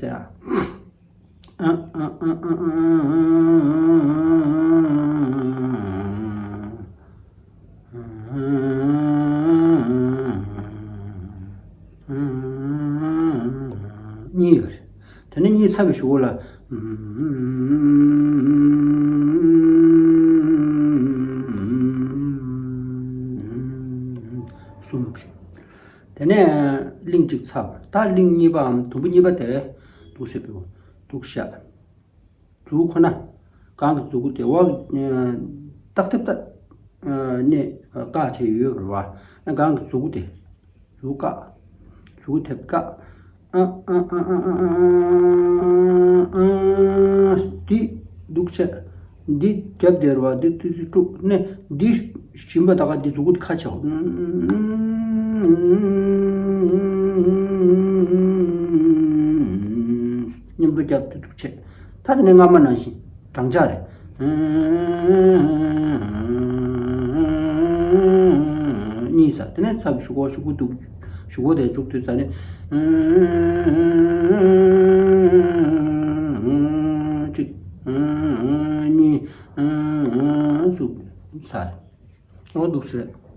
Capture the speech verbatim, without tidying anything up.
ཟེར་ཨ། གཉིས་ཡོད་རེད། དེ་ནས་གཉིས་ཚར་བའི་གཞུག་གུ་ལ། གསུམ། དེ་ནས་གླིང་གཅིག་ཚར་བ། ད་གླིང་གཉིས་པའམ་དུམ་བུ་གཉིས་པ་དེ་འདུག་སེ་འབུལ། འདུག་ཤ། མཛུབ་ཁོ་ན། གང་གི་མཛུབ་གུ་དེ་འོག་གི་ཏག་ཏག་ཏག་ནས་བཀག་བྱས་ཡོད་པ་རེད་བ། ན་གང་གི་མཛུབ་གུ་དེ། མཛུབ་བཀག་མཛུབ་གུ་དེ་བཀག་ཨ་ཨ་ཨ་ཨ་ཨ་ཨ་ཨ་ཨ། འདི་འདུག་བྱས། འདི་རྒྱབ་དེར་བ་འདི་ཏུ་ཙི་དཀྲུག་ནས་འདི་ཞིམ་པ་ད་ག་འདི་མཛུབ་གུ་ཁ་ཆེའོ། མཉམ་དུ་རྒྱབ་ཏུ་འདུག་བྱས། ད་དེ་ནས་སྔ་མ་ནང་བཞིན་བགྲང་བྱ་རེད། གཉིས་ཟ། དེ་ནས་ཚབ་གཞུག་གུ་གཞུག་གུ་འདུག་གཞུག་གུ་དེ་བཅུག་དུས་ཙ་ནས་གཅིག་གཉིས། གཟུགས་ས་རེད། འོ་འདུག་སེ་རེད།